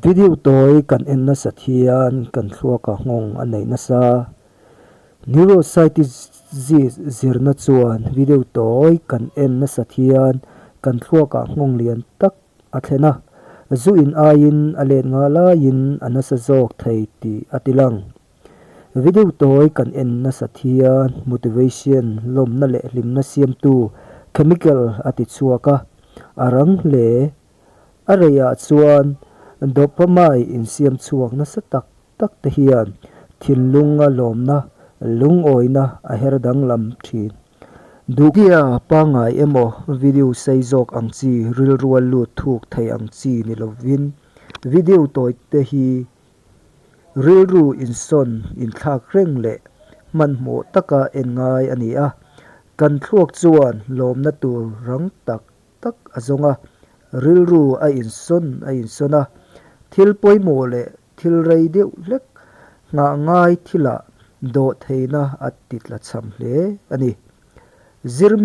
Video tawi kan en nasat hian kan thluakah nghawng a neih nasa. Neuroscientist zirna chuan video tawi kan en nasat hian kan thluakah nghawng lian tak a thlen a, zu in aiin a let nga laiin a nasa zawk thei tih a ti lang. Video tawi kan en nasat hian motivation, lawmna leh hlimna siamtu chemical a ti chhuak a, a rang hle. A reiah chuan dopamine insiam chhuak nasa tak tak te hian thinlunga lawmna, lungawina a her danglam thin. Duhkia pangngai emaw video sei zawk ang chi rilrua lut thuk thei ang chi ni lovin video tawi te hi Rilru insawn inthlak reng leh hmanhmawh taka en ngai a ni a, kan thluak chuan lawmna tur rang tak tak a zawng a, rilru a insawn a insawn a, thil pawimawh leh thil rei deuh hlek nghah ngai thilah dawh theihna a ti tla cham hle a ni. Zirmi.